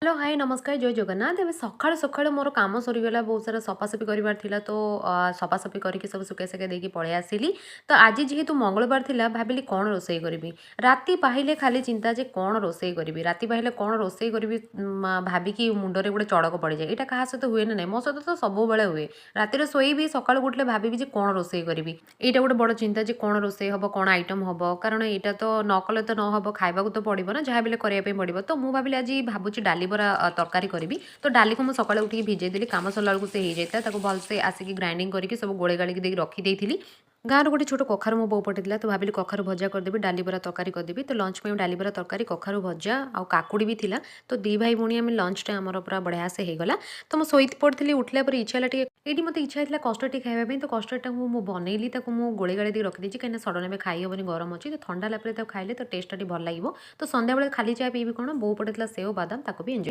Hello, high, ନମସ୍କାର, ଜୟ ଜଗନ୍ନାଥ। ଏବେ ସକାଳୁ ସକାଳୁ ମୋର କାମ ସରିଗଲା। ବହୁତ ସାରା ସଫାସଫି କରିବାର ଥିଲା, ତ ସଫାସଫି କରିକି ସବୁ ଶୁଖେଇ ଶୁଖେଇ ଦେଇକି ପଳେଇ ଆସିଲି। ତ ଆଜି ଯେହେତୁ ମଙ୍ଗଳବାର ଥିଲା, ଭାବିଲି କ'ଣ ରୋଷେଇ କରିବି। ରାତି ପାହିଲେ ଖାଲି ଚିନ୍ତା ଯେ କ'ଣ ରୋଷେଇ କରିବି। ରାତି ପାହିଲେ କ'ଣ ରୋଷେଇ କରିବି ଭାବିକି ମୁଣ୍ଡରେ ଗୋଟେ ଚଡ଼କ ପଡ଼ିଯାଏ। ଏଇଟା କାହା ସହିତ ହୁଏ ନା ନାହିଁ? ମୋ ସହିତ ତ ସବୁବେଳେ ହୁଏ। ରାତିରେ ଶୋଇବି, ସକାଳୁ ଉଠିଲେ ଭାବିବି ଯେ କ'ଣ ରୋଷେଇ କରିବି। ଏଇଟା ଗୋଟେ ବଡ଼ ଚିନ୍ତା ଯେ କ'ଣ ରୋଷେଇ ହେବ, କ'ଣ ଆଇଟମ୍ ହେବ। କାରଣ ଏଇଟା ତ ନ କଲେ ତ ନ ହେବ, ଖାଇବାକୁ ତ ପଡ଼ିବ ନା, ଯାହା ବି ହେଲେ କରିବା ପାଇଁ ପଡ଼ିବ। ତ ମୁଁ ଭାବିଲି ଆଜି ଭାବୁଛି ଡାଲି ବରା ତରକାରୀ କରିବି। ତ ଡାଲିକୁ ମୁଁ ସକାଳେ ଉଠିକି ଭିଜେଇ ଦେଲି। କାମ ସରିଲା ବେଳକୁ ସେ ହେଇଯାଇଥିଲା। ତାକୁ ଭଲସେ ଆସିକି ଗ୍ରାଇଣ୍ଡିଙ୍ଗ କରିକି ସବୁ ଗୋଳେଇ ଗାଳିକି ଦେଇକି ରଖିଦେଇଥିଲି। ଗାଁରୁ ଗୋଟେ ଛୋଟ କଖାରୁ ମୋ ବୋଉ ପଠେଇଥିଲା, ତ ଭାବିଲି କଖାରୁ ଭଜା କରିଦେବି, ଡାଲି ବରା ତରକାରୀ କରିଦେବି। ତ ଲଞ୍ଚ ପାଇଁ ଡାଲି ବରା ତରକାରୀ, କଖାରୁ ଭଜା ଆଉ କାକୁଡ଼ି ବି ଥିଲା। ତ ଦୁଇ ଭାଇ ଭଉଣୀ ଆମେ ଲଞ୍ଚଟା ଆମର ପୁରା ବଢ଼ିଆ ସେ ହେଇଗଲା। ତ ମୁଁ ଶୋଇ ପଡ଼ିଥିଲି। ଉଠିଲା ପରେ ଇଚ୍ଛା ହେଲା ଟିକେ, ଏଇଠି ମୋତେ ଇଚ୍ଛା ହେଇଥିଲା କଷ୍ଟର୍ଡ଼ ଟିକେ ଖାଇବା ପାଇଁ। ତ କଷ୍ଟର୍ଡ଼ଟାକୁ ମୁଁ ବନେଇଲି। ତାକୁ ମୁଁ ଗୋଳେଇ ଗାଳି ଦେଇକି ରଖିଦେଇଛି, କାହିଁକିନା ସଡ଼ନ୍ ଏବେ ଖାଇ ହେବନି, ଗରମ ଅଛି। ତ ଥଣ୍ଡା ହେଲା ପରେ ତାକୁ ଖାଇଲେ ତ ଟେଷ୍ଟଟା ଟିକେ ଭଲ ଲାଗିବ। ତ ସନ୍ଧ୍ୟାବେଳେ ଖାଲି ଚା ପିଇବି କ'ଣ? ବୋଉ ପଠେଇଥିଲା ସେଓ ବାଦାମ, ତାକୁ ବି ଏନ୍ଜୟ